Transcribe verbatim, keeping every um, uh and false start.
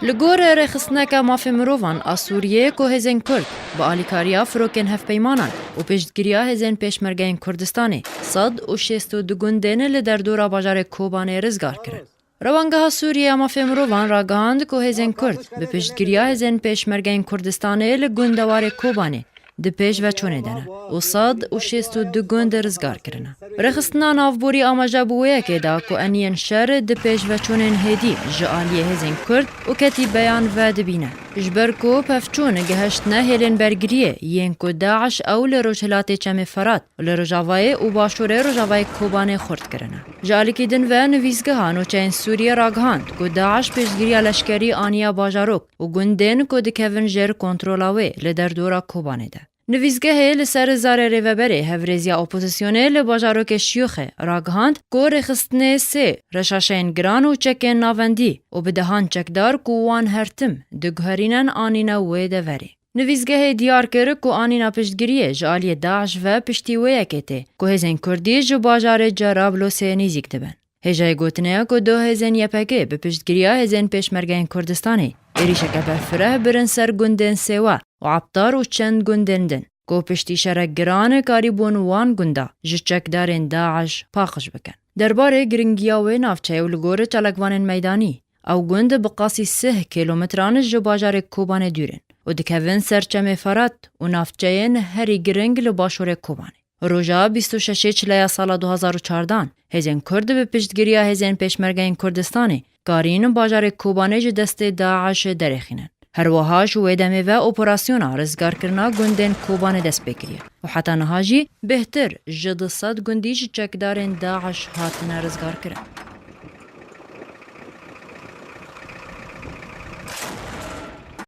Li gor rêxistineke mafê mirovan a Sûriyê ku hêzên Kurd bi alîkariya firokên hevpeymanan û piştgiriya hêzên Pêşmergeyên Kurdistanê sed û şêst û du gundên li derdora bajarê Kobanê rizgar kirin. Rewangeha Sûriyê ya Mafê Mirovan ragihand ku hêzên Kurd bi piştgiriya hêzên Pêşmergeyên Kurdistanê li gundewarê Kobanê di pêşveçûnê de ne û sed û şêst û du gund rizgar kirine. Rêxistina navborî amaje bi wê yekê da ku eniyên şer di pêşveçûnên hêdî ji aliyê hêzên Kurd û ketîbeyan ve dibîne. Ji ber ku pevçûn gihiştine hêlên bergiriyê yên ku DAIŞ ew li rojhilatê Çemê Ferat û li rojavayê û başûrê rojavayê Kobanê xurt kirine. Ji alîkî din ve nivîsgeha nûçeyên Sûriyê ragihand ku DAIŞ piştgiriya leşkerî aniye bajarok û gundên ku dikevin jêr kontrola wê li derdora Kobanê de. Nivîsgehê li ser zarê rêveberê Hevrêziya Opozisyonê li bajarokê Şiyûxê ragihand ku rêxistinê sê reşaşeyên giran û çekên navendî û bi dehan çekdar ku wan her tim diguherînin anîne wê deverê. Nivîsgehê diyar kir ku anîna piştgiriyê ji aliyê DAIŞ ve piştî wê yekê tê ku hêzên Kurdî ji bajarê Cerablûsê nêzîk dibin. Hêjayê gotinê ye ku du hêzên Y P G bi piştgiriya hêzên Pêşmergeyên Kurdistanê êrîşeke berfireh birin ser gundên Sêwe û Ebtar û çend gundên din ku piştî şerek giran karîbûn wan gunda ji çekdarên DAIŞ paqij bikin. Derbarê giringiya wê navçeyê û li gor çalakvanên meydanî, ew gund bi qasî sih kîlometran ji bajarê Kobanê dûr in û dikevin ser Çemê Ferat û navçeyên herî giring li başûrê Kobanê. Roja bîst û şeşê Çileya sala du hazar û çardan, hêzên Kurd bi piştgiriya hêzên Pêşmergeyên Kurdistanê karîn bajarê Kobanê ji destê DAIŞ derêxînin. Her wiha ji wê demê ve operasyona rizgarkirina gundên Kobanê dest pê kiriye û heta niha jî bêhtir ji du sed gundî ji çekdarên DAIŞ hatine rizgarkirin.